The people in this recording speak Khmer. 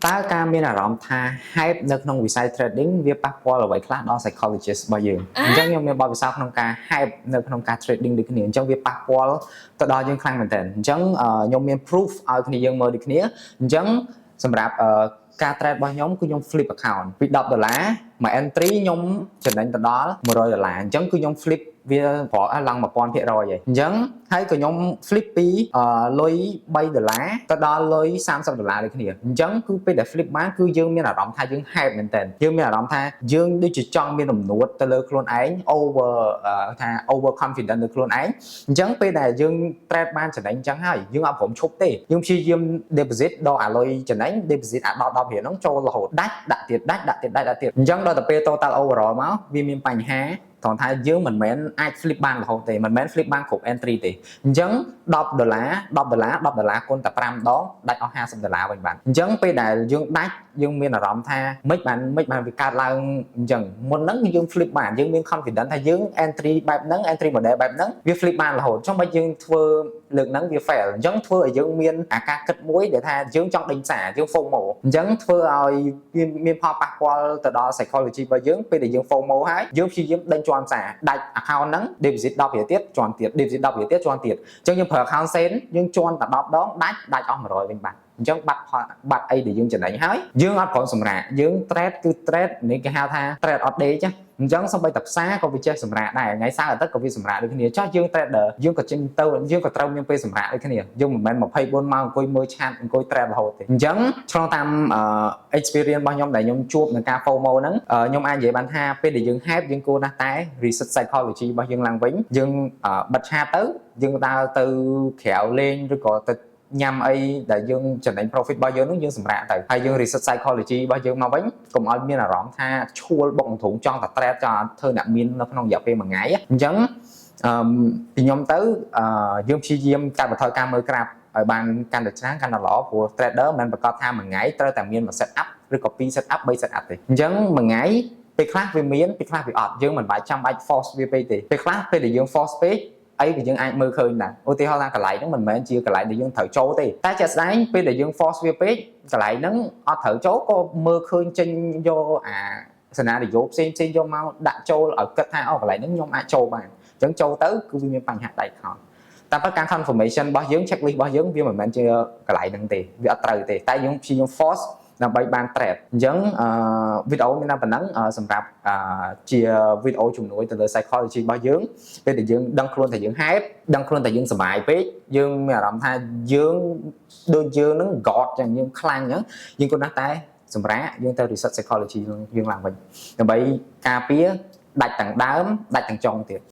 តើការមានអារម្មណ៍ថា hype នៅក្នុងវិស័យ trading វាប៉ះពាល់អ្វីខ្លះដល់ psychologist របស់យើងអញ្ចឹងខ្ញុំមានបទពិសោធន៍ក្នុងការ hype នៅក្នុងការ trading ដូចគ្នាអញ្ចឹងវាប៉ះពាល់ទៅដល់យើងខ្លាំងមែនទែនអញ្ចឹងខ្ញុំមាន proof ឲ្យគ្នាយើងមើលដូចគ្នាអញ្ចឹងសម្រាប់ការ trade របស់ខ្ញុំគឺខ្ញុំ flip account ពី10ដុល្លារមួយ entry ខ្ញុំចំណេញទៅដល់100ដុល្លារអញ្ចឹងគឺខ្ញុំ flip វាប្រហែលឡើង1000%ហើយអញ្ចឹងហើយក៏ខ្ញុំ flip ពីលុយ3ដុល្លារទៅដល់លុយ30ដុល្លារដូចគ្នាអញ្ចឹងគឺពេលដែល flip បានគឺយើងមានអារម្មណ៍ថាយើង hype មែនតើយើងមានអារម្មណ៍ថាយើងដូចជាចង់មានទំនួតទៅលើខ្លួនឯង over ថា over confident លើខ្លួនឯងអញ្ចឹងពេលដែលយើង trade បានចំណេញអញ្ចឹងហើយយើងអត់ព្រមឈប់ទេយើងព្យាយាម deposit ដល់អាលុយចំណេញ deposit អាដល់10រៀលហ្នឹងចូលរហូតដាច់ដាក់ទៀតដាច់ដាក់ទៀតដាច់ដាក់ទៀតអញ្ចឹងដល់ទៅពេល total overall មកវាមានបញ្ហាត្រង់ថាយើងមិនមែនអាច flip បានរហូតទេមិនមែន flip បានគ្រប់ entry ទេអញ្ចឹង10ដុល្លារ10ដុល្លារ10ដុល្លារគុណតែ5ដងដាច់អស់50ដុល្លារវិញបាទអញ្ចឹងពេលដែលយើងដាច់យើងមានអារម្មណ៍ថាមិនបានមិនបានវាកើតឡើងអញ្ចឹងមុនហ្នឹងយើង flip បានយើងមាន confidence ថាយើង entry បែបហ្នឹង entry model បែបហ្នឹងវា flip បានរហូតអញ្ចឹងបើយើងធ្វើលើកហ្នឹងវា fail អញ្ចឹងធ្វើឲ្យយើងមានអាការគិតមួយដែលថាយើងចង់ដេញផ្សារយើង FOMO អញ្ចឹងធ្វើឲ្យវាមានផលប៉ះពាល់ទៅដល់ psychology របស់យើងពេលដែលយើង FOMO ហើយយើងព្យាយាមដេញជាន់ផ្សារដាច់ account ហ្នឹង deposit 10រៀលទៀតជាន់ទៀត deposit 10រៀលទៀតជាន់ទៀតអញ្ចឹងយើងប្រើ account សេនយើងជាន់តែ10ដងដាច់ដាច់អស់100វិញបាត់អញ្ចឹងបាត់ផលបាត់អីដែលយើងចំណេញហើយយើងអត់ព្រមសម្រាកយើង trade គឺ trade នេះគេហៅថា trade អត់ដេកចាអញ្ចឹងសូម្បីតែផ្សារក៏វាចេះសម្រាកដែរថ្ងៃសៅរ៍អាទិត្យក៏វាសម្រាកដូចគ្នាចុះយើង trader យើងក៏ចេញទៅយើងក៏ត្រូវមានពេលសម្រាកដូចគ្នាយើងមិនមែន24ម៉ោងអង្គុយមើល chart អង្គុយ trade រហូតទេអញ្ចឹងឆ្លងតាម experience របស់ខ្ញុំដែលខ្ញុំជួបនឹងការ FOMO ហ្នឹងខ្ញុំអាចនិយាយបានថាពេលដែលយើង hype យើងគួរណាស់តែ reset psychology របស់យើងឡើងវិញយើងបិទ chart ទៅយើងដើរទៅក្រៅលេងឬក៏ទៅញ៉ាំអីដែលយើងចំណេញ profit របស់យើងនោះយើងសម្រាកទៅហើយយើង reset psychology របស់យើងមកវិញកុំឲ្យមានអារម្មណ៍ថាឈួលបុកទ្រូងចង់តែ trade ចង់ធ្វើអ្នកមាននៅក្នុងរយៈពេលមួយថ្ងៃអញ្ចឹងអឺពីខ្ញុំទៅអឺយើងព្យាយាមកាត់បន្ថយការមើលក្រាបឲ្យបានកាន់តែច្រើនកាន់តែល្អព្រោះ trader មិនមែនប្រកាសថាមួយថ្ងៃត្រូវតែមានមួយ set up ឬក៏2 set up 3 set up ទេអញ្ចឹងមួយថ្ងៃពេលខ្លះវាមានពេលខ្លះវាអត់យើងមិនបាច់ចាំបាច់ force វាពេកទេពេលខ្លះពេលដែលយើង force ពេកអីក៏យើងអាចមើលឃើញដែរឧទាហរណ៍ថាកន្លែងហ្នឹងមិនមែនជាកន្លែងដែលយើងត្រូវចូលទេតែជាក់ស្ដែងពេលដែលយើង force វាពេកកន្លែងហ្នឹងអត់ត្រូវចូលក៏មើលឃើញចេញយកអា scenario ផ្សេងផ្សេងយកមកដាក់ចូលឲ្យគិតថាអូកន្លែងហ្នឹងខ្ញុំអាចចូលបានអញ្ចឹងចូលទៅគឺវាមានបញ្ហាដៃខោតែប៉ុន្តែការ confirmation របស់យើង checklist របស់យើងវាមិនមែនជាកន្លែងហ្នឹងទេវាអត់ត្រូវទេតែយើងព្យាយាម force ដើម្បីបាន trade អញ្ចឹងអឺវីដេអូមានតែប៉ុណ្ណឹងសម្រាប់ជាវីដេអូជំនួយទៅលើ psychology របស់យើងពេលដែលយើងដឹងខ្លួនថាយើង hype ដឹងខ្លួនថាយើងសប្បាយពេកយើងមានអារម្មណ៍ថាយើងដូចយើងហ្នឹង god ចឹងយើងខ្លាំងចឹងយើងគួរណាស់តែសម្រាប់យើងទៅ reset psychology យើងឡើងវិញដើម្បីការពារដាច់ទាំងដើមដាច់ទាំងចុងទៀត។